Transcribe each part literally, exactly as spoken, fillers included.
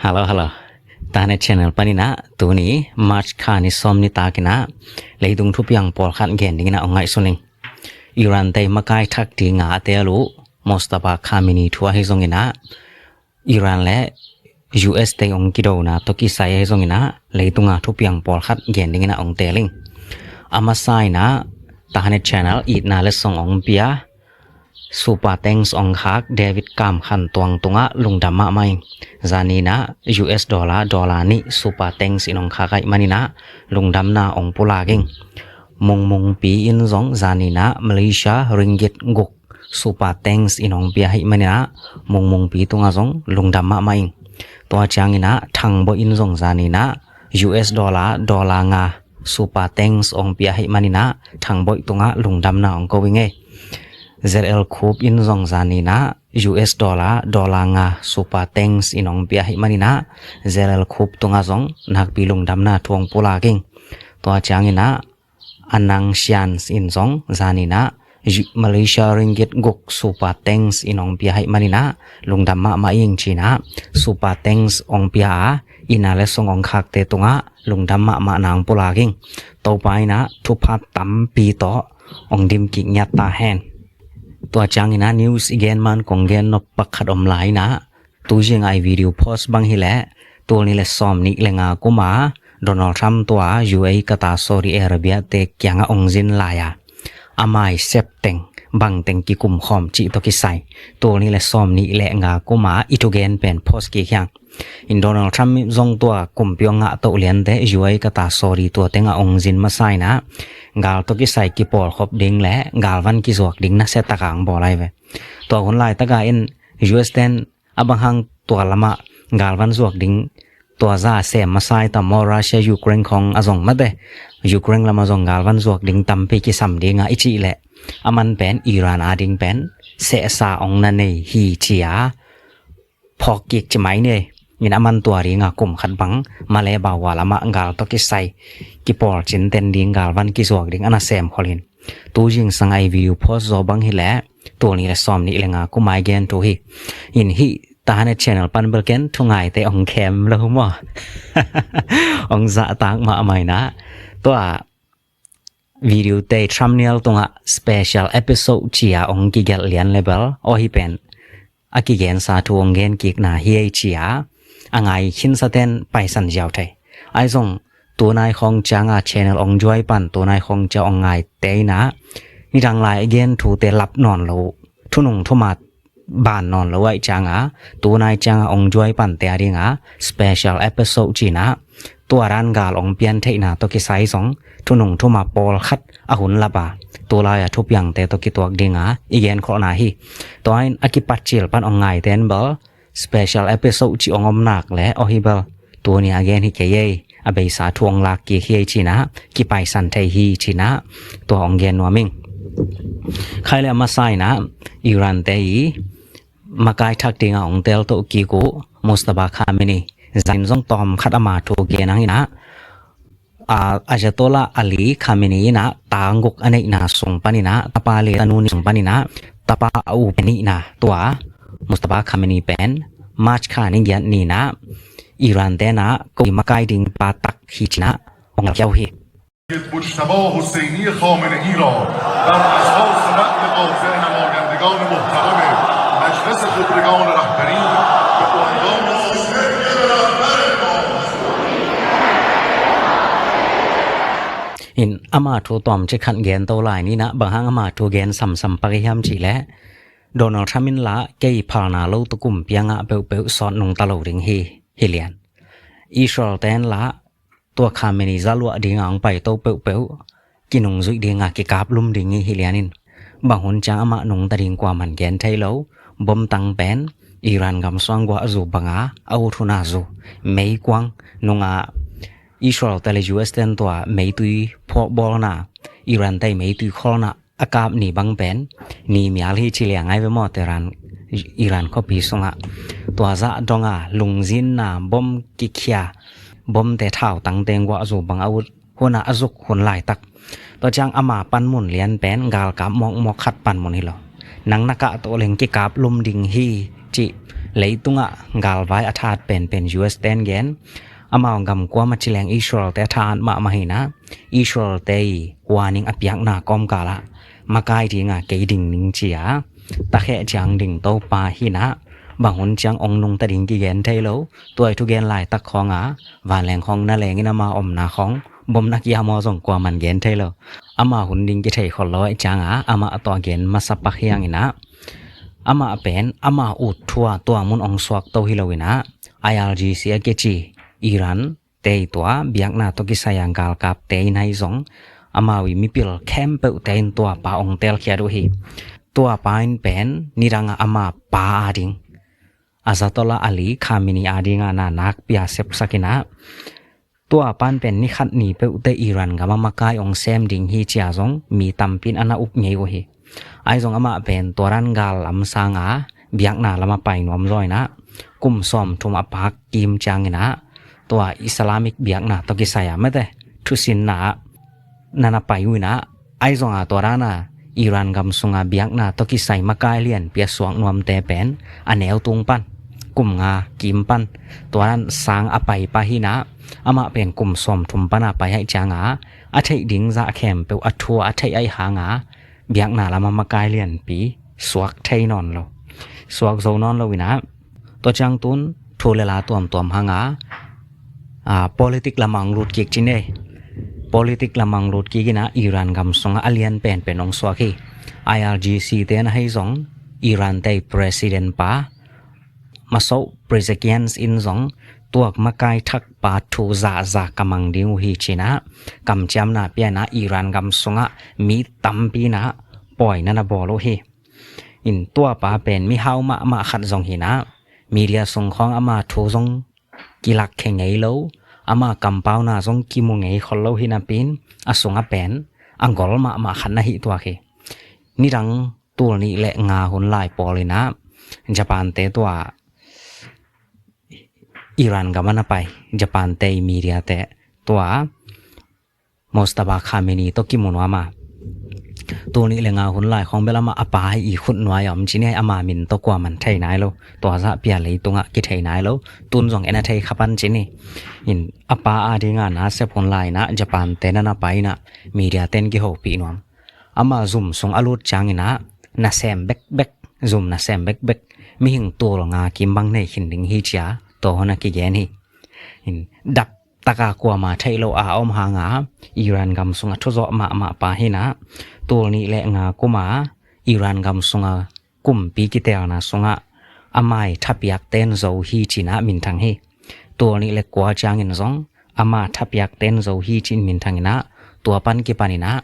Hello, hello. Tanet channel panin ah tuni March kha ni sawm ni takin ah leitung thupiang pawlkhat gen dingin ah hong ngaihsun ing. Iran te makai thak ding a a teel uh Mojtaba Khamenei thu ahi zongin ah Iran le U S te hong kidona tawh kisai ahi zongin ah leitung a thupiang pawlkhat gen dingin ah hong teel ing. A masa in ah Tanet channel itna le song hong pia Super Tanks hong khak David Kam Khan Tuang tungah lungdam mahmah ing. Zanin ah U S dollar dollar nih Super Tanks in hong khak ahih manin ah lungdamna hong pulak ing. Mungmungpi in zong zanin ah Malaysia ringgit guk Super Tanks in hong pia ahih manin ah Mungmungpi tungah zong lungdam mahmah ing. Tua ciangin ah Thangboih in zong zanin ah U S dollar dollar nga Super Tanks hong pia ahih manin ah Thangboih tungah lungdamna hong ko ing ei. Z L Khup in zong zanin ah U S dollar dollar nga Super Tanks in hong pia ahih manin ah Z L Khup tungah zong nakpi lungdamna thu hong pulak ing. Tua ciangin ah Anang Sians in zong zanin ah U- Malaysia ringgit guk Super Tanks in hong pia ahih manin ah lungdam mahmah ing ci-in ah Super Tanks hong pia a inn a le song hong khakte tungah lungdam mahmah na hong pulak ing. Topa in ah thupha tampi tawh hong dim kik ngiat ta hen. Tua ciangin ah news i gen man kong gen nop pakhat om lai in ah tu zing a i video post bang hileh tul nih le sawm nih le nga kum a Donald Trump tua U A E, Qatar, Saudi Arabia te kiangah hong zin lai a a mai sep teng bang teng kikum khawm cih tawh kisai tul nih le sawm nih le nga kum a i thugen pen post kik hi ing. In Donald Trump zong tua kumpi hong ngah toh liante U A E, Qatar, Saudi tua tengah hong zin masa in ah gal tawh kisai kipawlkhop ding le galvan kizuak ding nasia tak a hong bawl lai ve. Tua hun laitak a in U S ten a bang hang tua lamah galvan zuak ding tua za sem masa hi tam maw, Russia Ukraine khawng a zong mate Ukraine lamah zong galvan zuak ding tampi kisam ding a i cih leh a man pen Iran a ding pen sehsa hong na nei hi ci a phawk kik ci mai ni. In a man tua ding a kum khat bang Malay bawa lamah gal tawh kisai kipawl cinten ding galvan kizuak ding a na sem khol in. Tu zingsang a i video post zaw bang hileh tul nih le sawm nih le nga kum a i gen thu hi. In hih Tanet channel pan bel ken thu ngaite hong khem lo maw? Hong zahtak mahmah in ah tua video te thumbnail tungah special episode ci a hong kigelh lian le bel aw hih pen a kigensa thu hong gen kikna hi ei ci a a ngai khinsa ten paisan ziau thei. Ahi zong tunai khawng ciang a channel hong zuai pan tunai khawng ciang hong ngaite in ah nidang lai a gen thute lap nawn lo, thunung thumat ban nawn lo ahih ciang a tunai ciang a hong zuai pante a ding a special episode ci-in ah tua dan gal hong pian theihna tawh kisai zong thunung thumat pawlkhat a hun lap a tulai a thupiangte tawh kituak ding a i genkholhna hi. Tua in a kipat cil pan hong ngaite in bel special episode cih hong om nak le aw hih bel tuni a gen hi kei ei, a beisa thu hong lak kik hi ei ci-in ah kipaisan thei hi ci-in ah tua hong gen nuam ing. Khai le a masa in ah Iran te i makai thak ding a hong teel toh kik uh Mojtaba Khamenei, zan zong tawm khat ama thu gen hang in ah a, Ayatollah Ali Khamenei in ah ta guk a neihna sung panin ah tapa le tanu nih sung panin ah tapa a u pen nihna tua Mojtaba Khamenei pen March kha ni giat ni-in ah Iran te in ah ko i makai ding pa tak hi ci-in ah hong kiau hi. مجتبی حسینی خامنه‌ای را بر اساس نقل قاطع نمایندگان محترم مجلس خبرگان رهبری به عنوان In ama thu tawm ci khat gen to lai ni-in ah bang hang ama thu gen samsam pak i hiam cih leh Donald Trump in lah kei phalna lo tawh kumpi a ngah peuhpeuh sawt nungta lo ding hi, hi lian. Israel te in lah tua Khamenei za luah ding a hong paito peuhpeuh kinungzuih ding a kikap lum ding hi, hi lian in. Bang hun ciang amah nungta ding kuaman gen thei lo. Bom tang pen Iran gam suang guah zu bang a a ut hun a zu, meikuang nung a Israel te le U S ten tua meitui phuahbawlna, Iran te meitui khawlna a kap ni bang pen ni mial hi ci liang ai ve maw Tehran, Iran khuapi sungah. Tua zah dong a lungzinna bom kikhia, bomte thautang teng guah zu bang a ut hun a a zuk hun laitak. Tua ciang ama panmun lian pen galkap mawkmawk khat panmun hi lo. Nang na kah tawh leng kikap lum ding hi cih Leitungah galvai a thahat penpen U S ten gen, amau gam kuamah ci leng Israel te a thahat mahmah hi-in ah, Israel te i warning a piakna kawmkal ah makai dinga kei ding ning ci-a takheh ciang ding Topa hi-in ah, bang hun ciang ong nungta ding kigen thei lo. Tua i thugen laitak khawng a vanleng khawng na lengin ama omna khawng bomna kia maw zong kuaman gen thei lo. Ama hun ding kithei khol lo ahih ciangah amah tawh gen masa pak hi hang in ah, amah pen ama ut thu a tua mun ong suakto hi lo in ah, I R G C a kici Iran te i tua biakna tawh kisai a galkapte in ahi zong, amau i mipil khempeuhte in tua pa ong telkhiat uh hi. Tua pa in pen nidangah ama pa ading, Azatollah Ali Khamenei adingah na nakpi a sepsak in ah, tua pan pen ni khat ni peuhte Iran gam a makai ong sem ding hi ci-a zong mi tampi in a na up ngei uh hi. Ahi zong amah pen tua dan gal lam sanga biakna lam a pai nuam zaw in ah, kum sawmthum a pak kim ciangin ah, tua Islamic biakna tawh kisai a mate thusinna ah na na pai uh in ah, ahi zong a tua dana Iran gam sunga biakna tawh kisai makai lianpi a suak nuamte pen a neu tung pan, kum nga kim pan, tua dan sang a pai pah hi-in ah, amah pen kum sawmthum pan a pai ahih ciangah a theih ding zah khempeuh a thu a theih ahih hanga biakna lam a makai lianpi suak thei nawn lo, suak zo nawn lo in ah, tua ciang tun thu le la tuamtuam hanga, a, politik lamah ong lut kik ci ni. Politik lamah ong lut kik in ah Iran gam sungah a lian penpen ong suak hi. I R G C te na hei zong Iran te i president pa Masoud Pezeshkian in zong tua makai thak pa thu zahzah ka mang ding uh hi ci-in ah kamciamna pia in ah Iran gam sungah mi tampi in ah pawi na na bawl uh hi. In tua pa pen mihau mahmah khat zong hi-in ah, media sung khawng ama thu zong kilakkhia ngei lo, ama kampauna zong kimu ngei khol lo hi napi-in, a sungah pen a gol mahmah khat na hi tuak hi. Nidang tul nih le nga hun lai pawl in ah Japan te tua Iran gam a na pai, Japan te i media te tua Mojtaba Khamenei tawh kimu nuam a, tul nih le nga hun lai khawng bel amah a pa i khut nuai a om ci ni, ama min tawh kuaman thei nai lo, tua zah pia leitungah kithei nai lo, tun zong en a thei kha pan ci ni. In a pa adinga na sep hun lai in ah Japan te na na pai in ah media ten kihopih nuam. Ama zum sung a lut ciangin ah nasem bekbek, zum nasem bekbek, mihing tul nga kim bang nei khin ding hi ci-a tua hun a kigen hi. In dap taka kuama theih lo a om hanga Iran gam sunga thuzawh mahmah pa hi-in ah, tul nih le nga kuma Iran gam sunga kumpi kitelna sungah ama i thapiakte in zo hi ci-in ah minthang hi. Tul nih le kua ciangin zong ama thapiakte in zo hi ci-in minthang in ah, tua pan kipan in ah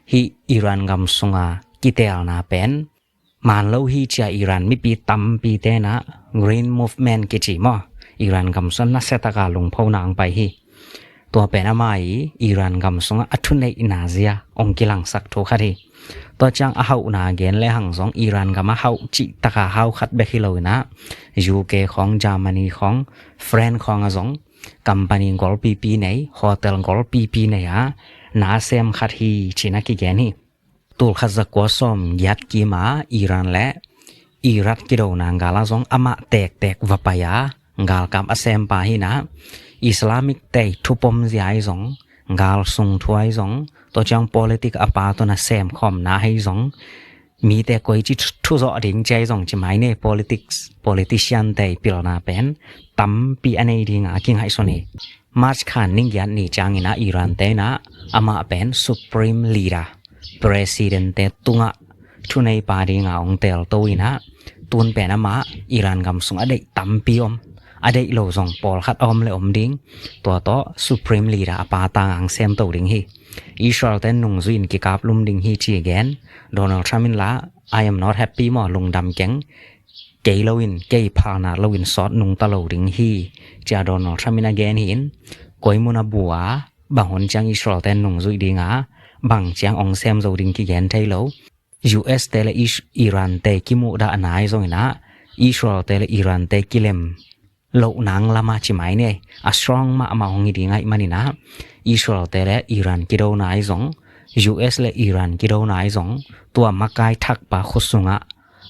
hih Iran gam sunga kitelna pen man lo hi ci-a Iran mipi tampite in ah Green Movement kici maw, Iran gam sung nasia taka lungphona ong pai hi. Tua pen ama i Iran gam sungah a thuneihna zia ong kilangsak thu khat hi. Tua ciang a hauhna gen lehang zong Iran gam a hauh cih taka hau khat bek hi lo in ah, U K khawng, Germany khawng, France khawng ah zong company golpipi nei, hotel golpipi nei a na sem khat hi ci-in ah kigen hi. Tul khat za kua sawm giat kima Iran le Iraq kidona gal ah zong amah tektek va pai a galkap a sem pa hi-in ah, Islamic te i thupom zia ahi zong, gal sung thu ahi zong, tua ciang politik a pa tawh na sem khawmna ahi zong, mite koici thu, thuzawh ding ci ahi zong ci mai ni, politics, politician te i pilna pen tampi a nei dinga kingaihsun hi. March kha ni giat ni ciangin ah Iran te in ah amah pen Supreme Leader, President te tungah thuneipa dinga ong telto in ah, tun pen amah Iran gam sung a deih tampi om, a deih lo zong pawlkhat a om le om ding, tua tawh Supreme Leader a pa tanga ong semto ding hi. Israel te nungzui in kikaplum ding hi ci gen. Donald Trump in la, "I am not happy maw, lungdam keng, kei lo in, kei phalna lo in sawt nungta lo ding hi," ci-a Donald Trump in a gen hi-in, koi mun a bu a, bang hun ciang Israel te nungzui dinga, bang ciang ong sem zo ding kigen thei lo. U S te le Is-, Iran te kimuhdahna ahi zongin ah, Israel te le Iran te kilem loh nang lama ci mai ni, a strong mahmah hong hi ding ahih manin ah, Israel te le Iran kidona ahi zong, U S le Iran kidona ahi zong, tua makai thakpa khut sungah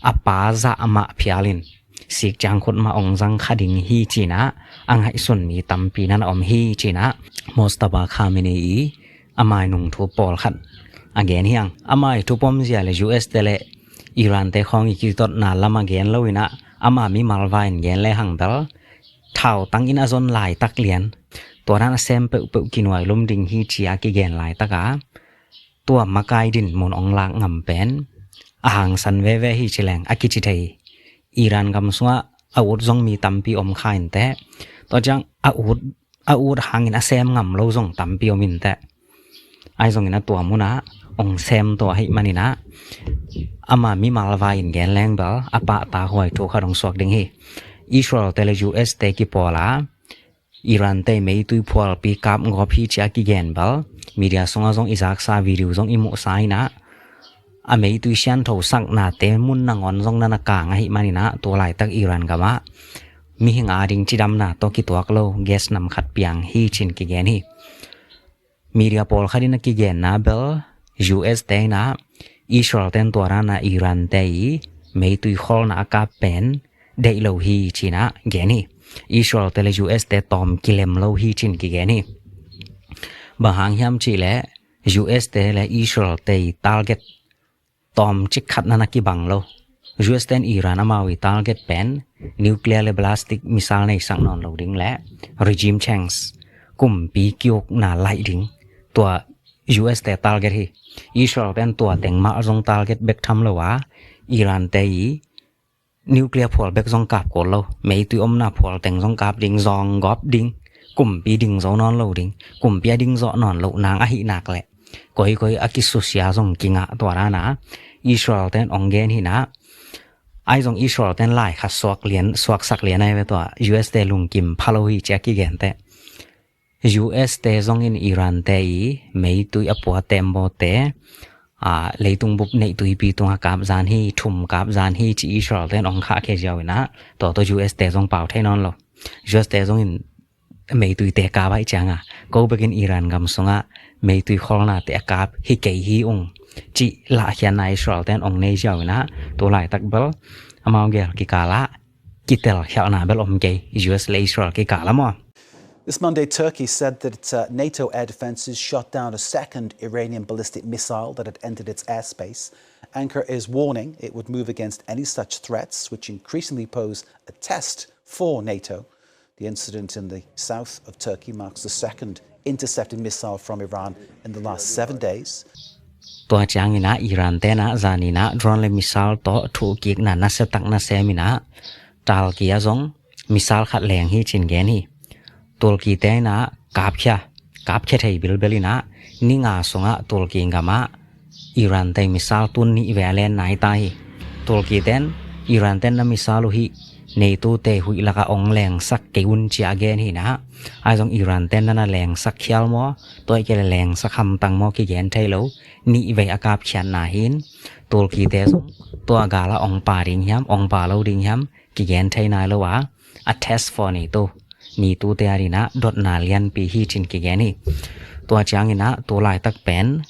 a pa zah mah phialin, sik ciang khut mah ong zang kha ding hi ci-in ah a ngaihsun mi tampi na na om hi ci-in ah Mojtaba Khamenei i a mainung thu pawlkhat a gen hi hang. A mai thu pawlzia le U S te le Iran te khawng i kitotna lam a gen lo-in ah ama mimal vai in gen le hang bel thautang in a zon laitak lian, tua dan a sem peuhpeuh kinuai lum ding hi ci-a kigen laitak a tua makai dinmun ong lak ngam pen a hangsan veve hi ci leng a kici thei hi. Iran gam sungah a ut zong mi tampi om kha inteh. Tua ciang a ut, a ut hangin a sem ngam lo zong tampi om inteh. Ahi zongin ah tua munah ong sem tua ahih manin ah ama mimal vai in gen leng bel a pahtak huai thu khat ong suak ding hi. Israel te le U S te kipawl a Iran te meitui phualpi kap gawp hi ci-a kigen bel media sungah zong i zaksa, video zong i muhsa in ah a meitui siantho saknate mun nangawn zong na na kang ahih manin ah tu laitak Iran gamah mihing ading cidamna tawh kituak lo gas nam khat piang hi ci-in kigen hi. Media pawlkhat in a kigenna bel U S te in ah Israel ten tua dan a Iran te i meitui kholna a kap pen deih lo hi ci-in ah gen hi. Israel te le U S te tawm kilem lo hi ci-in kigen hi. Bang hang hiam cih leh U S te le Israel te i target tawm cik khat na na kibang lo. U S ten Iran amau i target pen nuclear le ballistic missile neisak nawn lo ding le regime change, kumpi kiukna laih ding, tua U S te target hi. Israel ten tua teng mah zong target bek tham lo a Iran te i nuclear phual bek zong kap kul lo, meitui omna phual teng zong kap ding, zawng gawp ding, kumpi ding zo nawn lo ding, kumpi a ding zawh nawn loh nang ahih nak leh koikoi a kisusia zong kingah tua dan a Israel ten ong gen hi in ah. Ahi zong Israel ten lai khat suak lian, suaksak lian ahi ve tua U S te lungkim pha lo hi ci-a kigen teh. U S te zongin Iran te i meitui a pua tembaw te a leitung bup neih tuipi tungah kap zan hi, thum kap zan hi ci Israel ten ong khahkhia ziau in ah tua tawh U S te zong pau thei nawn lo. U S te zongin meitui te kap ahih ciangah ko bekin Iran gam sungah meitui kholnate a kap hi kei hi ung cih lahkhiatna Israel ten ong nei ziau in ah tu laitak bel amau gel kikal ah kitelkhialhna bel om kei U S le Israel kikal ah maw. This Monday, Turkey said that uh, NATO air defences shot down a second Iranian ballistic missile that had entered its airspace. Ankara is warning it would move against any such threats, which increasingly pose a test for NATO. The incident in the south of Turkey marks the second intercepted missile from Iran in the last seven days. Tua ciangin ah Iran ten ah zanin ah drone le missile tawh thuhkikna nasiatak nasem in ah Turkey ah zong missile khat leng hi ci-in gen hi. Turkey te in ah kapkhia, kapkhia thei bilbel in ah ni nga sungah Turkey gamah Iran te missile tun nih ve a len nai ta hi. Turkey ten Iran ten na missile uh hi NATO te huih lakah ong lengsak kei un ci-a gen hi in ah. Ahi zong Iran ten na na lengsak khial maw, tua hi kei leh lengsak hamtang maw kigen thei lo. Nih vei a kapkhiatna hi in Turkey te zong tua gal ah ong pa ding hiam, ong pa lo ding hiam kigen thei nai lo a, a test for NATO, NATO te adingin ah dotna lianpi hi ci-in kigen hi. Tua ciangin ah tu laitak pen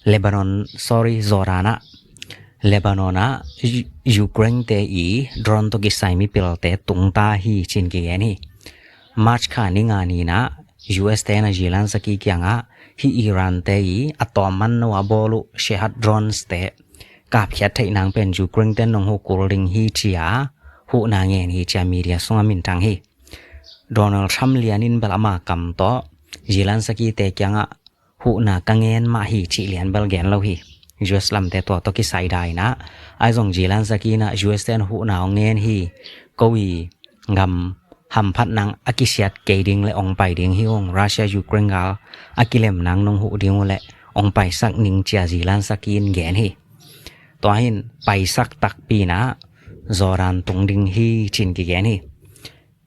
Lebanon, sorry, Jordan ah, Lebanon ah Ukraine te i drone tawh kisai mipilte tungta hi ci-in kigen hi. March kha ni nga ni-in ah U S te in ah Zelensky kiangah hih Iran te i a tawm manno a bawl uh Shahed drones te kapkhiat theih nang pen Ukraine ten nong huh kul ding hi ci-a huhna ngen hi ci-a media sungah minthang hi. Donald Trump lianin bel ama kam tawh Zelensky te kiangah huhna ka ngen mah hi cih lian bel gen lo hi. U S lamte tua tawh kisai da in ah, ahi zong Zelensky in ah U S ten huhna ong ngen hi, ko i gam hamphat nang a kisiat kei ding le ong pai ding hi ung, Russia Ukraine gal a kilem nang nong huh ding uh leh ong paisak ning ci-a Zelensky in gen hi. Tua hi in paisak takpi in ah Jordan tung ding hi ci-in kigen hi.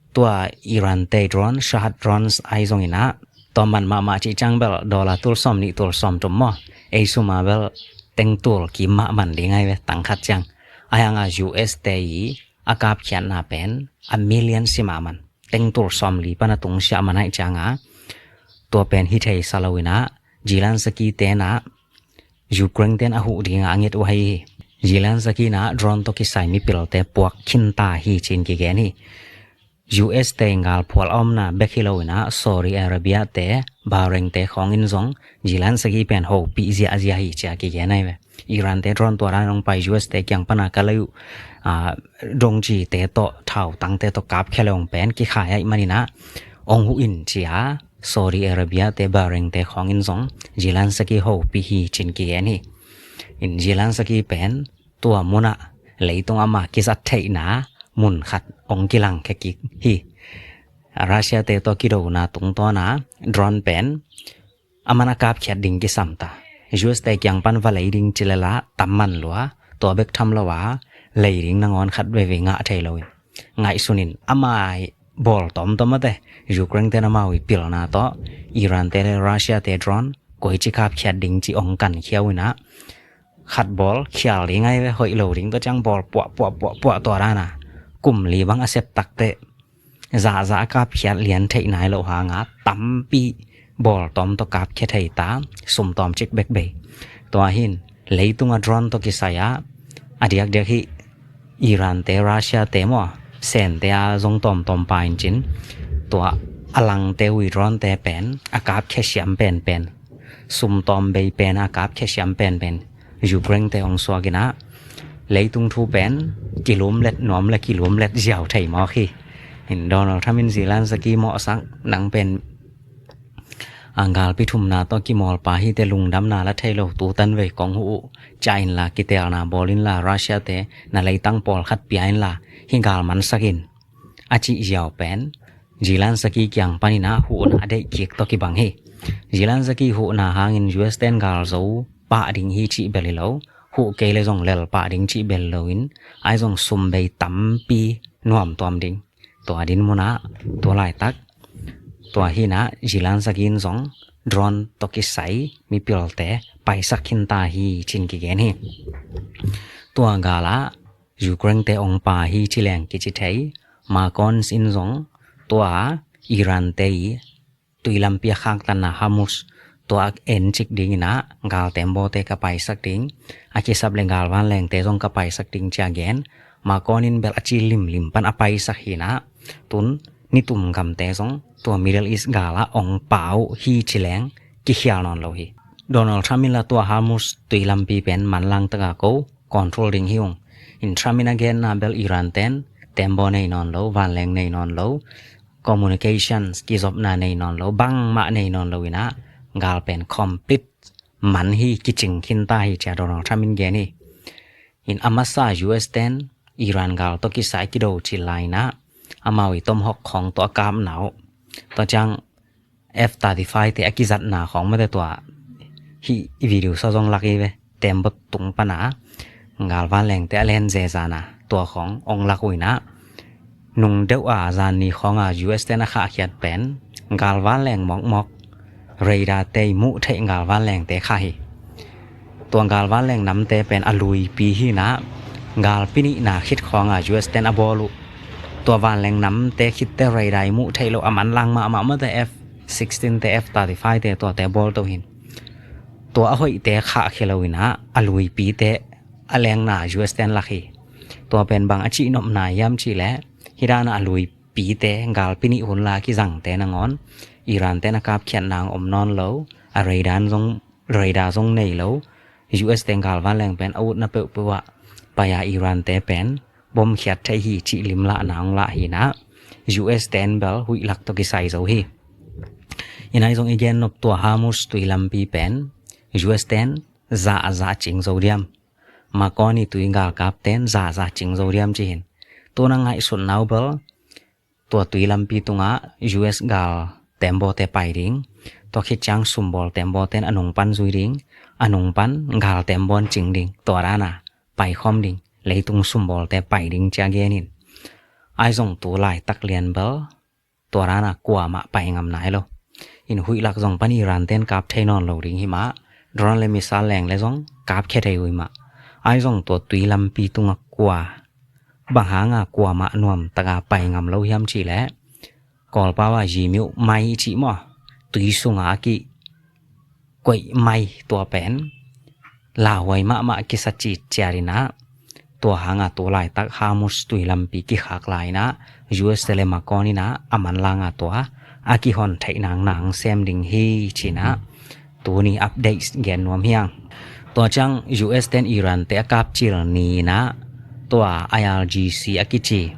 Tua Iran te drone, Shahed drones ahi zongin ah tua man mahmah cih ciang bel dollar tul sawm nih tul sawm thum maw, ei sum a bel teng tul kim mah man ding ahi ve, tang khat ciang. Ahi hang a U S te i a kapkhiatna pen a million si mah man, teng tul sawm li pan a tung siah man ahih ciang a, tua pen hi thei sa lo in ah Zelensky te in ah Ukraine ten a huh ding a a nget uh ahi hi. Zelensky in ah drone tawh kisai mipilte puak khinta hi ci-in kigen hi. U S te in gal phual a omna bek hi lo in ah Saudi Arabia te, Bahrain te khawng in zong Zelensky pen hopih ziahziah hi ci-a kigen ahi ve. Iran te drone tua dan hong pai, U S te kiang pana ka lei uh, ah, dongci te tawh, thautang te tawh kapkhia le hong pen kikhai ahih manin ah hong huh in ci-a Saudi Arabia te, Bahrain te khawng in zong Zelensky hopih hi ci-in kigen hi. In Zelensky pen tua munah leitung ama kizat theihna mun khat hong kilangkhia kik hi. Russia te tawh kidona tungtawn ah drone pen aman a kapkhiat ding kisam ta. U S te kiang pan va lei ding ci lel a tam man lua, tua bek tham lo a lei ding nangawn khat veivei ngah thei lo in, ngaihsun in ama bawl tawmtawm a te, Ukraine te in amau i pilna tawh Iran te le Russia te drone koici kapkhiat ding ci hong kankhia uh in ah, khat bawl khial ding ahi ve, hoih lo ding, tua ciang bawl puah puah puah puah tua dan a kum li bang a sep tak teh zahzah a kapkhiat lian theih nai loh hang a tampi bawl tawm tawh kapkhia thei ta, sum tawm cik bek bei. Tua hi in leitung a drone tawh kisai ah a diakdiak hi Iran te, Russia te maw, Sen te a zong tawmtawm pa in cin, tua a lang te uh i drone te pen a kapkhia siam penpen, sum tawm bei pen a kapkhia siam penpen Ukraine te hong suak in ah, leitung thu pen kilumlet nuam le kilumlet ziau thei mawk hi. In Donald Trump in Zelensky mawhsak, nang pen a galpi thumna tawh kimawlpa hi teh, lungdamna la thei lo, tu tan vei kong huh uh, ciah inla, kiteelna bawl inla, Russia te na leitang pawlkhat pia inla, hih gal mansak in, a cih ziau pen Zelensky kiang panin ah huhna a deih kik tawh kibang hi. Zelensky huhna hangin U S te in gal zo pah ding hi cih bel hi lo, huh kei le zong lel pah ding cih bel hi lo in, ahi zong sum bei tampi nuamtuam ding. Tua dinmun ah tu laitak, tua hi in ah Zelensky in zong drone tawh kisai mipilte paisak khinta hi ci-in kigen hi. Tua gal ah Ukraine te hong pa hi ci leng kici thei. Macron in zong tua Iran te i tui lampi a khaktanna Hormuz, tua a en cik ding in ah gal tembaw te ka paisak ding, a kisap le gal vanleng te zong ka paisak ding ci-a gen. Macron in bel a ci limlim pan a paisak hi in ah, tun nitum gam te zong tua Middle East gal ah hong pa uh hi ci leng kikhial nawn lo hi. Donald Trump in la tua Hormuz tui lampi pen manlang tak a ko control ding hi ung. In Trump in a genna bel Iran ten tembaw nei nawn lo, vanleng nei nawn lo, communications kizopna nei nawn lo, bangmah nei nawn lo in ah gal pen complete man hi, kicing khinta hi ci-a Donald Trump in gen hi. In a masa U S ten Iran gal tawh kisai kido cil lai in ah, amau i Tomahawk khawng tawh a kapna uh, tua ciang F thirty-five te a kizatna khawng mate, tua hih i video sa zong lak hi ve, tembaw tung pana gal vanleng te a len zezana tua khawng hong lak uh in ah, nung deuh a zan ni khawng a U S ten a khahkhiat pen gal vanleng mawkmawk, radar te i muh theih gal vanleng te khah hi. Tua gal vanleng namte pen a luipi hi in ah, galpi nihna khit khawng a U S ten a bawl uh, tua vanleng namte khitte radar i muh theih loh a manlang mahmah mate, F sixteen te, F thirty-five te, tuate bawl to hi in, tua a hoihte khahkhia lo in ah a luipite a lengna U S ten lak hi. Tua pen bang a cihnopna hiam cih leh, hih dan a a luipite, galpi nih hun la kizangte nangawn Iran ten a kapkhiatna hong om nawn lo, a radar zong, radar zong nei lo, U S te gal vanleng pen a utna peuhpeuh ah pai a Iran te pen bomkhiat thei hi cih limlahna hong lah hi in ah, U S ten bel huih lak tawh kisai zo hi. In ahi zong i gen nop, tua Hormuz tui lampi pen U S ten zahzah cing zo diam, Macron i tui galkap ten zahzah cing zo diam ci hi in. Tu na ngaihsutna uh bel tua tui lampi tungah U S gal tembaw te pai ding, tua khit ciang sumbawl tembaw ten a nung pan zui ding, a nung pan gal tembaw in cing ding, tua dan a paikhawm ding, leitung sumbawl te pai ding ci-a gen hi in. Ahi zong tu laitak lian bel tua dan a kuamah pai ngam nai lo. In huih lak zong pan Iran ten kap thei nawn lo ding hi mah, drone le missile leng le zong kapkhia thei uh hi mah. Ahi zong tua tui lampi tungah kua, bang hang a kuamah nuam tak a pai ngam lo hiam cih leh, Kawlpau a zimiuh mai i cih maw, tui sung a kikoih mai, tua pen lauhuai mahmah kisa citciat in ah, tua hanga tu laitak Hormuz tui lampi kikhak lai in ah, U S te le Macron in ah a manlang a tua a kihon theih nang nang sem ding hi ci in ah, tuni update gen nuam hi hang. Tua ciang U S ten Iran te a kapcil ni in ah, tua I R G C a kici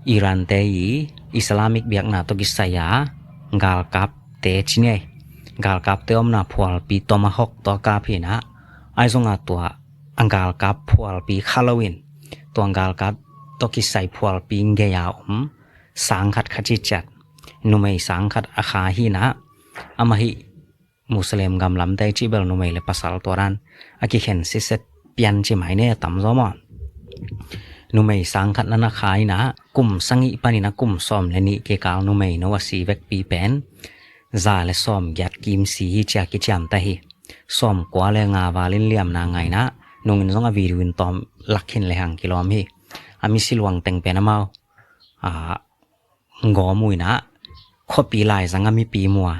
Iran te i Islamic biakna tawh kisai a galkapte ci ngei, galkapte omna phualpi Tomahawk tawh a kap hi in ah, ahi zongin tua a galkap phualpi kha lo in, tua galkap tawh kisai phualpi gei a om sang khat kha citciat, numei sang khat a kha hi in ah, amah hi Muslim gam lamte cih bel numei le pasal tua dan a kikhen sitset pian ci mai ne, a tamzaw maw. Numei sang khat na na kha in ah, kum sagih panin a kum sawm le nih kikal numei no a si vekpi pen za le sawm giat kim si hi ci a kiciamteh hi. Sawm kua le nga valin liamna ngai in ah, nungin zong a video in tawm lak khin le hang kilawm hi. A misi luang teng pen amau a gawm uh in ah, khuapi laizang a mipi mu a,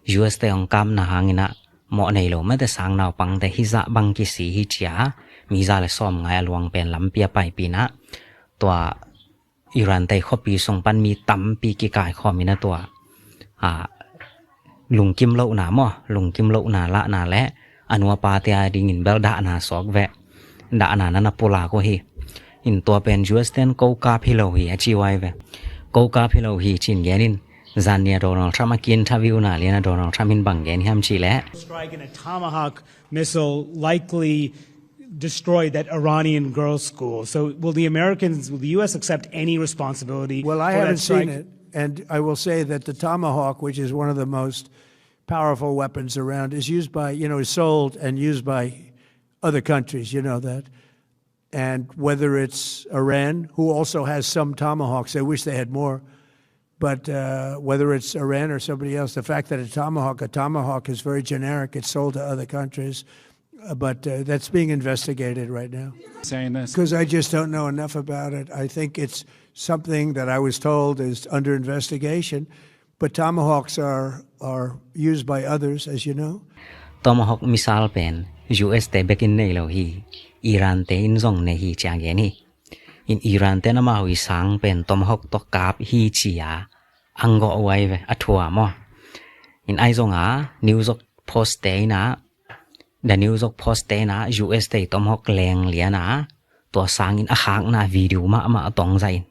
U S te hong kapna hangin ah mawh nei lo mate sang naupangte hi zah bang kisi hi ci a, mi za le sawm ngai a luang pen lampi a paipih in ah, tua Iran te khuapi sung pan mi tampi kikaikhawm in ah, tua a lungkim lohna maw, lungkim lohna lahna le a nu a pate a dingin bel dahna suak ve, dahna na na pulak uh hi. In tua pen U S ten ko kap hi lo hi a ci uh ai ve. Ko kap hi lo hi ci in gen in, zan ni a Donald Trump a ki-interview na lian a Donald Trump in bang gen hiam cih leh, strike in a Tomahawk missile likely destroyed that Iranian girls' school. So will the Americans, will the U S accept any responsibility? Well, I haven't seen it, and I will say that the Tomahawk, which is one of the most powerful weapons around, is used by, you know, is sold and used by other countries. You know that. And whether it's Iran, who also has some Tomahawks, I wish they had more, but uh, whether it's Iran or somebody else, the fact that a Tomahawk, a Tomahawk is very generic, it's sold to other countries, uh, but uh, that's being investigated right now. Saying this because I just don't know enough about it. I think it's something that I was told is under investigation, but Tomahawks are, are used by others, as you know. Tomahawk missile pen U S te bekin nei lo hi, Iran te in zong nei hi ci a gen hi. In Iran ten amau i sang pen Tomahawk tawh kap hi ci a ang gawh uh ai ve, a thu a maw. In ahi zongin New York Post te in ah, The New York Post te in ah U S te Tomahawk leng lian a, tua sangin a khakna video mahmah a tong zah in.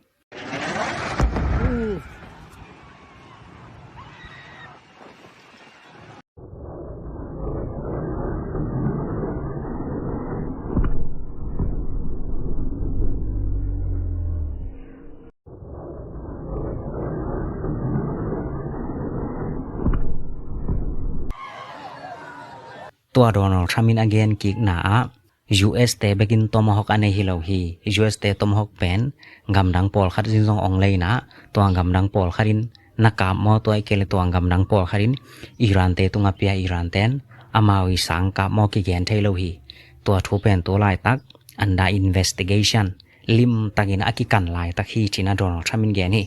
Tua Donald Trump in a gen kikna ah, U S te bekin Tomahawk a nei hi lo hi. U S te Tomahawk pen gamdang pawlkhat in zong ong lei in ah, tua gamdang pawlkhat in na kap maw, tua i kei le tua gamdang pawlkhat in Iran te tungah pia, Iran ten amau i sang kap maw kigen thei lo hi. Tua thu pen tu laitak under investigation, limtakin a kikan laitak hi ci-in ah Donald Trump in gen hi.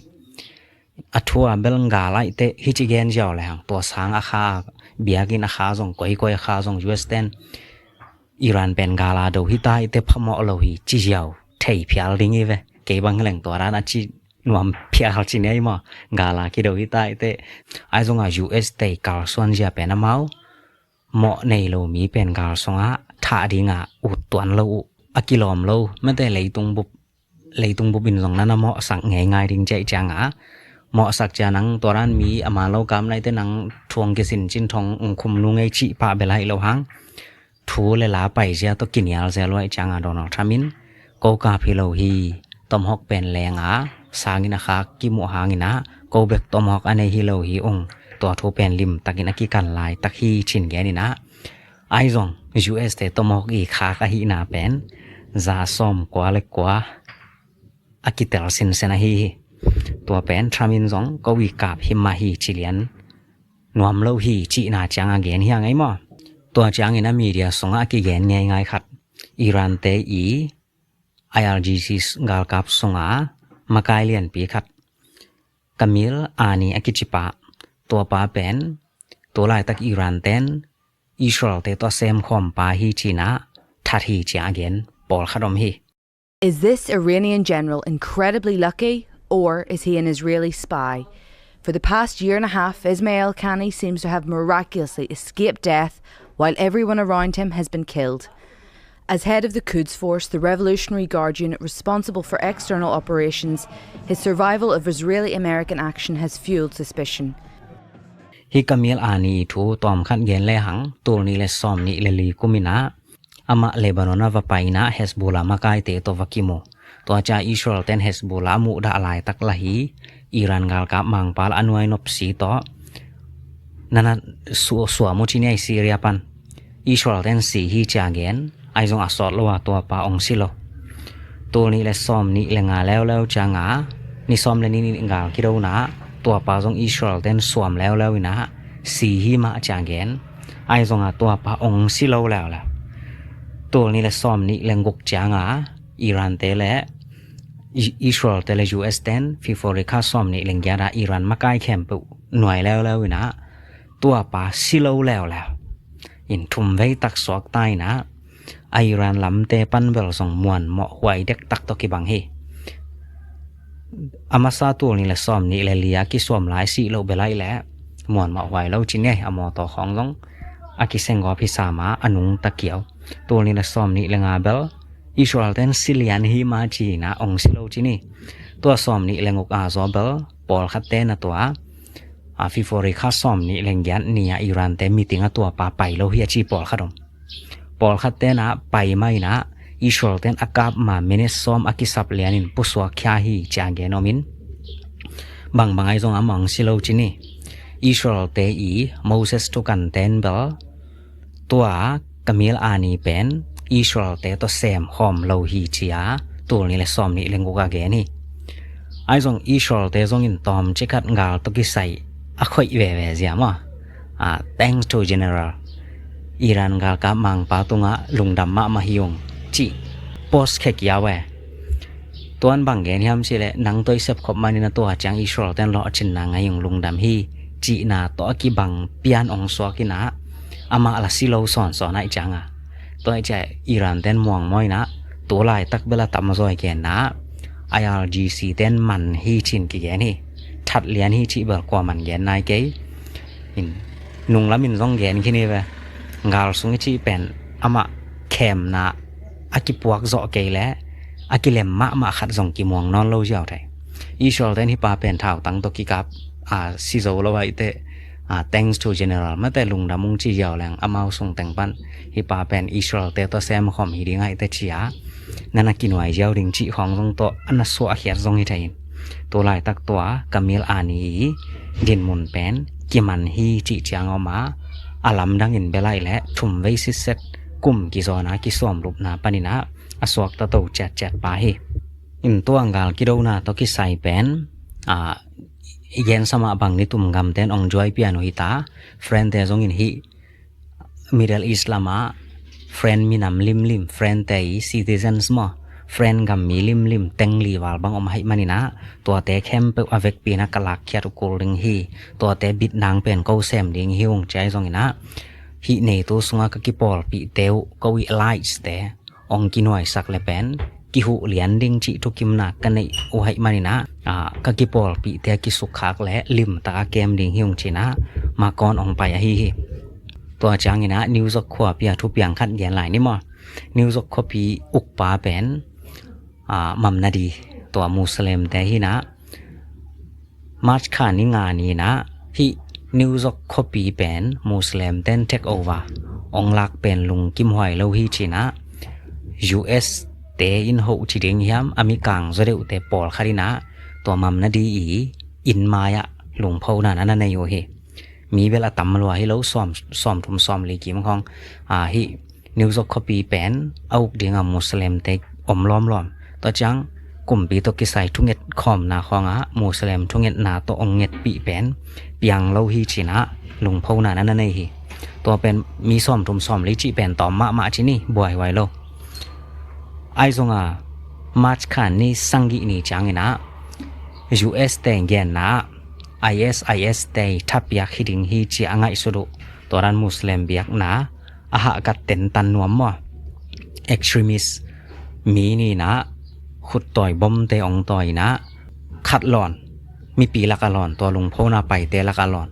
A thu a bel gal ahih teh hici gen ziau le hang, tua sang a kha, biakinn a kha zong, koikoi a kha zong U S ten Iran pen gal a do hi ta ahih teh phamawh lo hi ci ziau thei phial ding hi ve. Kei bang hi leng tua dan a ci nuam phial ci ni ei maw. Gal a kido hi ta ahih teh, ahi zongin U S te kalsuan zia pen amau mawh nei lo mi pen gal sungah thah dingah ut tuan lo uh, a kilawm lo mate, leitung bup leitung bup in zong na na mawhsak ngeingai ding ci ahih ciangin, mawhsak ciang nang tua dan mi a man lo kap nai teh nang thu ong kisin cin thong ong khum nung ei cih pah bel ahi lo hang, thu le la pai zia tawh kinial zel uh ahih ciangin Donald Trump in ko kap hi lo hi, Tomahawk pen leng a sangin a khak kimuh hangin ah, ko bek Tomahawk a nei hi lo hi ung, tua thu pen limtakin a kikan laitak hi ci-in gen in ah, ahi zong U S te Tomahawk i khak ahihna pen za sawm kua le kua a kitel sinsen ahi hi. Tua pen Trump in zong ko i kap hi mah hi ci lian nuam lo hi cihna ciang a gen hi a ngei maw. Tua ciangin a media sungah a kigen ngeingai khat, Iran te i I R G C galkap sungah makai lianpi khat, Kamil Ani a kici pa, tua pa pen tu laitak Iran ten Israel-te tawh semkhawm pa hi ci-in ah that hi ci-a a gen pawlkhat om hi. Is this Iranian general incredibly lucky, or is he an Israeli spy? For the past year and a half, Ismail Kani seems to have miraculously escaped death while everyone around him has been killed. As head of the Quds Force, the Revolutionary Guard unit responsible for external operations, his survival of Israeli-American action has fueled suspicion. Hi Kamil Ani thu tawmkhat gen lehang, tul nih le sawm nih le li kum in ah amah Lebanon ah va pai in ah Hezbollah makaite tawh va kimu. Tua ciang Israel-te'n Hezbollah a muhdah laitak lah hi, Iran galkap mangpa lah a nuai nopsi tawh na na su-, suam uh ci ni ei, Syria pan. Israel-te'n si hi ci-a gen, ahi zong a sawt lo a tuapa ong si lo. Tul nih le sawm nih le nga leuleu ciang a, ni sawm le nih gal kidona ah tuapa zong Israel-te'n suam leuleu in ah si hi mah ci-a gen, ahi zong a tuapa ong si lo leuleu. Tul nih le sawm nih le guk ciang a, Iran-te le I-, Israel-te le U S-te'n February kha sawm nih le giat ah Iran makai khempeuh nuai leuleu in ah tuapa si lo leuleu. In thumvei tak suakta in ah, a Iran lamte pan bel zong muanmawh huai dektak tawh kibang hi. A masa tul nih le sawm nih le li a kisuam lai sih loh bel ahih leh muanmawh huai lo ci ni ei, a mawtaw khawng zong a kisenggawp hi sam a, a nungta kiau. Tul nih le sawm nih le nga bel Israel-te'n si lian hi mah ci-in ah ong si lo ci ni. Tua sawm nih le guk a zaw bel pawlkhatte na tua, a, February kha sawm nih le giat ni a Iran-te meeting a tuapa pai lo hi a ci pawlkhat om. Pawlkhatte'n ah pai mah in ah Israel-te'n a kap ma minute sawm a kisap lianin pusuak khia hi ci-a gen om in, bangbang ahi zong amah ong si lo ci ni. Israel-te i Moses thukante'n bel tua Kamil Ani pen Israel-te tawh semkhawm lo hi ci-a tul nih le sawm nih le guk a gen hi. Ahi zong Israel-te zong in tawmcik khat gal tawh kisai a khoih veve zia maw? Ah, thanks to General, Iran galkap mangpa tungah lungdam mahmah hi ung, cih post khe kiau e. Tuan bang gen hiam cih leh, nang tawh i sepkhop manin a tua ciang Israel-te'n lawhcinna ngah hi ung, lungdam hi, cihna tawh a kibang pian ong suak in ah, amah lah si lo sawnsawn ahih ciang a. Tua ahih ciang Iran-te'n muangmawh in ah, tu laitak bel a tamzaw i genna ah, I R G C-te'n man hi ci-in kigen hi. That lian hi cih bel kuaman gen nai kei. In, nunglam in zong gen khin hi ve. Gal sung i cih pen amah khemna a kipuak zawh kei leh a kilem mahmah khat zong kimuang nawn lo ziau thei. Israel-te'n hih pa pen thautang tawh kikap, a, si zo lo ahih teh, a, thanks to General mate lungdam ung ci ziau leng, amau sung teng pan hih pa pen Israel-te tawh semkhawm hi ding ahih teh ci-a na na kinuai ziau ding cih khawng zong tawh a na suahkhiat zong hi thei in. Tu laitak tua Kamil Ani i dinmun pen kiman hi cih ciang a om a, a lamdang in bel ahih leh thumvei sitset kum kizawn a kisuamlupna panin ah a suakta to ciatciat pa hi. In tua gal kidona tawh kisai pen, a, i gensa mah bang ni tum gamte'n ong zuai pian uh hi ta, friend-te zong in hih Middle East lamah friend minam limlim, friend-te i citizens maw, friend gam mi limlim teng li val bang om ahih manin ah, tuate khempeuh a vekpi in ah ka lakkhiat uh kul ding hi. Tuate bit nang pen ko sem ding hi ung ci ahi zongin ah, hih NATO sungah ka kipawlpihte uh, ko i allies-te ong kinuaisak le pen kihuh lian ding cih thukimna ka neih uh ahih manin ah, a, ka kipawlpihte a kisukkhak le limtak a kem ding hi ung ci-in ah Macron ong pai ahi hi. Tua ciangin ah New York khuapi ah thupiang khat gen lai ni maw. New York khuapi ukpa pen, a, Mamdani, tua Muslim-te hi-in ah, March kha ni nga ni-in ah hih New York khuapi pen Muslim-te'n take over, ong lak pen lungkimhuai lo hi ci-in ah, U S-te in hoh ci ding hiam, a mikang zaw deuhte pawlkhat in ah tua Mamdani i inn mai-ah lungphona na na nei uh hi. Mi bel a tam lua hi lo, sawm, sawmthum sawmli kim khawng, a, hih New York khuapi pen a uk ding a Muslim-te om lawmlawm. Tua ciang kumpi tawh kisai thunget khawmna khawngah Muslim thungetna tawh ong ngetpih pen piang lo hi ci-in ah lungphona na na nei hi. Tua pen mi sawmthum sawmli cih pen tawm mahmah ci ni, buaihuai lo. Ahi zongah March kha ni sagih ni ciangin ah U S-te genna ah I S I S-te thapiak hi ding hi ci-a a ngaihsut uh Tua dan Muslim biakna a hahkat tentan nuam maw? Extremist mi ninah khuttawi bomte ong tawi inah khat lawn, mipi laka lawn, tua lungphona paite laka lawn,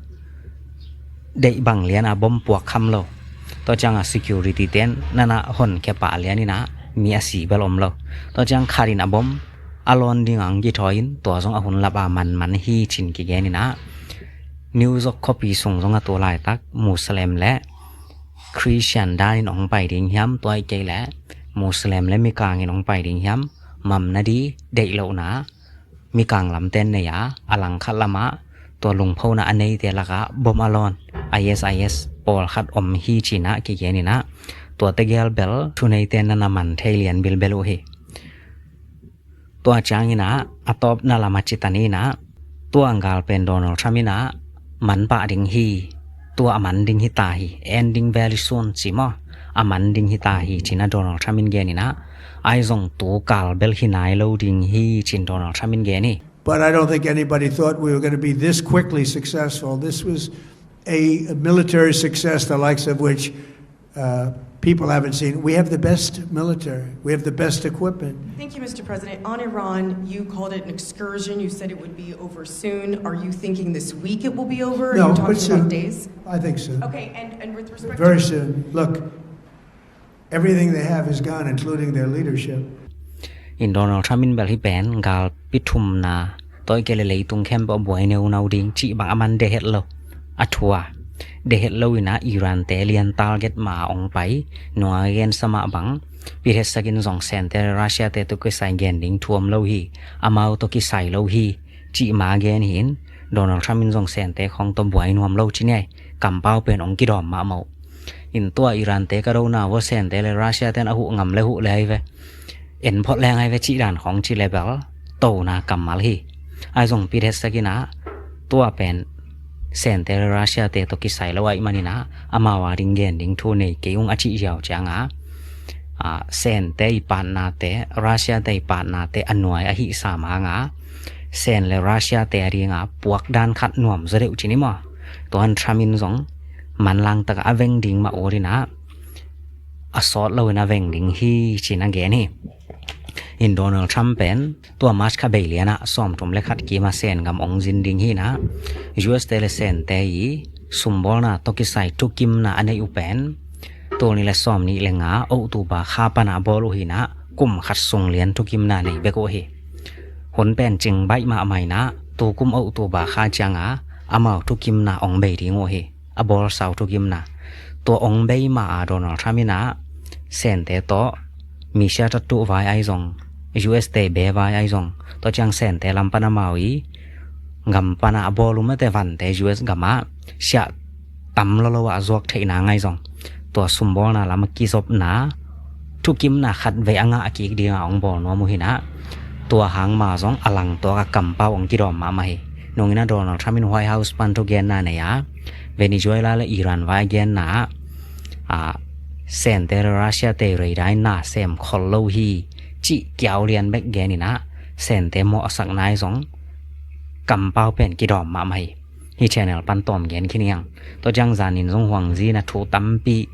deih bang liana bom puak kham lo. Tua cianga security ten nanah honkhia pah lian inah mi a si bel om lo. Tua ciang khat in a bom a lawn dinga ang kithawi in tua zong a hun lapa manman hi cin kigen inah New York khuapi sung zong a tu laitak Muslim le Christian danin ong pai ding hiam, tua ih kei le Muslim le mikangin ong pai ding hiam, mamna di deih lohna mikang lamten nei a, a langkhat lamah tua lungphona a neite lakah bom a lawn I S I S pawlkhat om hi cinah kigen inah tua tegel bel thuneite nana man thei lian bilbel uh hi. Tua cianginah a tawpna lam a citan inah tua gal pen Donald Trump inah man pah ding hi, tua a man ding hi ta hi, ending very soon ci maw, a man ding hi ta hi cinah Donald Trump in gen inah ai zong tu kal bel hi nai lo ding hi cin Donald Trump in gen hi. But I don't think anybody thought we were going to be this quickly successful. This was a military success the likes of which uh, people haven't seen. We have the best military. We have the best equipment. Thank you, Mister President. On Iran, you called it an excursion. You said it would be over soon. Are you thinking this week it will be over? Are No, you but talking soon. About days? I think so. Okay, and, and with respect Very to soon. Look, everything they have is gone, including their leadership. In Donald Trump in bel hi pen gal pithumna tawi kei le leitung khempeuh buai neunau ding cih bang a man dehet lo. A thua dehet lo inah Iran te lian target ma ong pai nua gen samah bang pithetsakin zong Sente le Russia te tawh kisai gen ding thuam lo hi, amau tawh kisai lo hi cih ma gen hin Donald Trump in zong Sente khong tawh buai nuam lo ci niai, kampau pen ong kidawm mahmah uh. In tua Iran te ka dona vua Sente le Russia ten a huh ngam le huh le ai ve, en phot leng ai ve cih dan khong ci le bel tona kammal hi. Ai zong pithetsak inah tua pen Sente le Russia te tawh kisai lo aih man inah amau a ding gen ding thu nei kei ung a cih ziau cianga Sente i patnate, Russia te i patnate a nuai a hihsam hanga Sen le Russia te a dinga puak dan khat nuam zaw deuh ci ni maw? Tuan Trump in zong manlang taka a veng ding mah ut inah a sawt loin a veng ding hi cin a gen hi. In Donald Trump pen tua March kha bei lianah sawmthum le khat kima Sen gam ong zin ding hinah U S te le Sente i sumbawlna tawh kisai thukimna a neih uh pen tul nih le sawmnih le nga October kha panah bawl uh hinah kum khat sung lian thukimna nei bek uh hi. Hun pen cing baih mahmah inah tukum October kha cianga amau thukimna ong bei ding uh hi. A bawlsa uh thukimna tua ong bei ma a Donald Trump inah Sente tawh misia tattuh vai ai zong, U S te be vai ai zong, tua ciang Sente lam pan amau i gam pana a bawl uh mate vante U S gamah siah tam lolo ah zuak theihna ngai zong, tua sumbawlna lam a kizopna thukimna khat vei a ngah a kik dinga ong bawl nuam uh hinah tua hang ma zong a langtuak a kampau ong kidawm mahmah hi. Nungin a Donald Trump in White House pan thugenna nei a Venezuela le Iran vai a genna ah Sente le Russia te reidai na sem khol lo hi cih kiau lian bek gen inah Sente mawh a sak nai zong kampau pen kidawm mahmah hi. Hi channel pan tawm gen khin hiang. Tua ciang zanin zong Huang Zi na thu tampi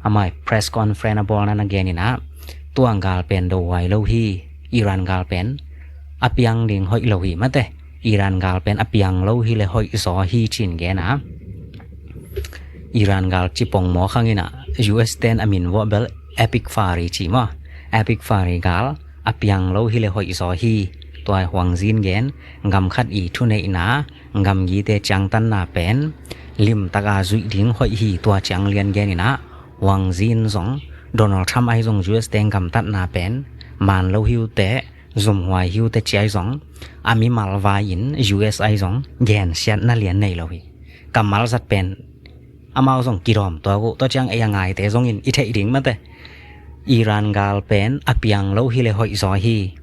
amai press conference a bawlna na gen inah tuang gal pen dohuai lo hi. Iran gal pen a piang ding hoih lo hi mate. Iran gal pen a piang lo hi le hoih zaw hi cin gen a Iran gal cipong maw khang inah U S ten a min vuah bel Epic Fury ci maw? Epic Fury gal a piang lo hi le hoih zaw hi. Tua Huang Zin gen gam khat i thuneihna gamgite ciangtanna pen limtaka zuih ding hoih hi. Tua ciang lian gen inah Huang Zin zong Donald Trump ai zong U S te gamtatna pen man lo hi uh teh zumhuai hi uh teh ci ai zong a mimal vai in U S ai zong gensiatna lian nei lo hi. Kammal zat pen amau zong kidawm tuak uh. Tua ciang ei a ngaite zongin i theih ding mate. Iran gal pen a piang lo hi le hoih zaw hi.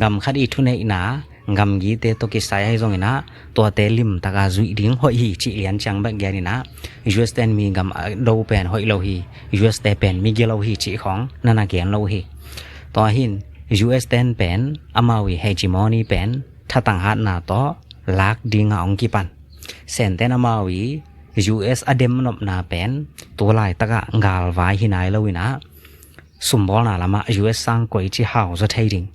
Gam khat i thuneihna gamgite tawh kisai ai zong inah tuate limtaka zuih ding hoih hi cih lian ciang bek gen inah U S ten mi gam a do pen hoih lo hi. U S te pen mi gilo hi cih khawng nana gen lo hi. Tua hin U S ten pen amau i hegemony pen thatang hatna tawh lak dinga ong kipan. Senten amau i U S a dem nopna pen tu laitakah galvai hi nai lo in ah, sumbawlna lamah U S sang koici hau zaw thei ding.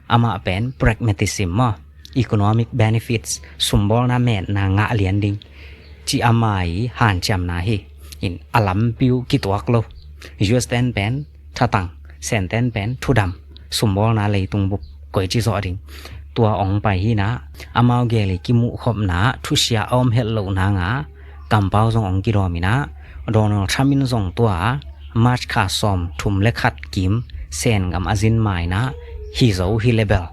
Amah pen pragmatism maw, economic benefits, sumbawlna metna ngah lian ding cih ama i hanciamna hi. In a lampi uh kituak lo. U S ten pen thatang, Sen ten pen thudam, sumbawlna leitung bup koici zawh ding. Tua ong pai hi in ah, amau gel i kimuhkhopna thusia a om het loh nang a kampau zong ong kidawm in ah, Donald Trump in zong tua March kha sawm thum le khat kim Sen gam a zin ma in ah, hi zo hi le bel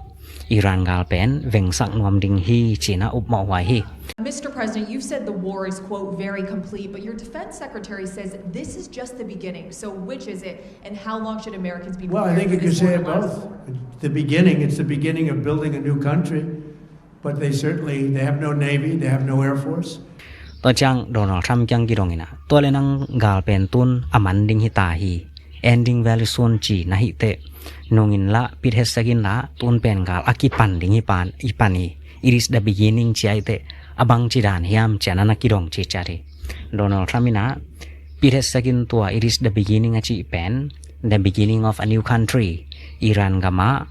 Iran gal pen vengsak nuam ding hi ci in ah upmawh huai hi. Mister President, you've said the war is, quote, very complete, but your defense secretary says this is just the beginning. So which is it, and how long should Americans be prepared for this war to last? Well, I think you could say it both. It's the beginning, it's the beginning of building a new country, but they certainly, they have no navy, they have no air force. Tua ciang Donald Trump kiang kidong in ah, tua le nang gal pen tun a man ding hi ta hi, ending very soon ci na hih teh, nung in lah, pit het sek in lah, tun pen gal a kipan ding hi pan, i pan hi. It is the beginning ci a hih teh, a bangci dan hiam ci a na na kidong ci ciat hi. Donald Trump in ah, pit het sek in tua it is the beginning a cih pen, the beginning of a new country. Iran gam ah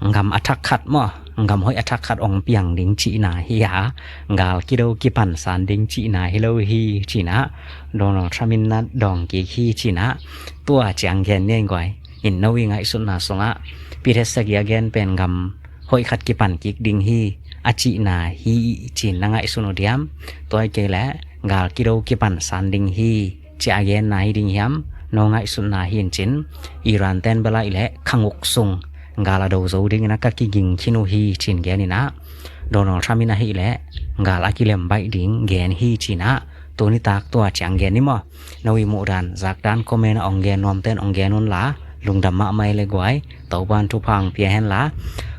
gam a thak khat maw, gam hoih a thak khat ong piang ding cihna hi a, gal kido kipan san ding cihna hi lo hi ci in ah, Donald Trump in na dawng kik hi ci in ah, tua ciang gen ni ei guai. In no i ngaihsutna sungah, pit het sek i a gen pen gam hoih khat kipan kik ding hi a cihna hi ci in na ngaihsun uh diam? Tua hi kei leh gal kido kipan san ding hi ci a genna hi ding hiam? No ngaihsutna hi in cin, Iran ten bel ahih leh kha nguk sung gal a do zo ding in ah ka kiging khin uh hi ci in gen in ah, Donald Trump in ahih leh gal a kilem baih ding gen hi ci in ah, tuni tak tua ciang gen ni maw. No i muhdan, zakdan, comment ah ong gen nuam ten ong gen un la, lungdam mahmah ei le guai. Topa'n thupha ong pia hen la,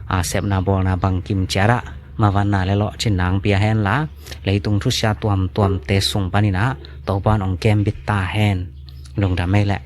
a, sepna bawlna bangkim ciat ah mavanna le lawhcinna ong pia hen la, leitung thusia tuamtuamte sung panin ah Topa'n ong kembit ta hen. Lungdam ei leh.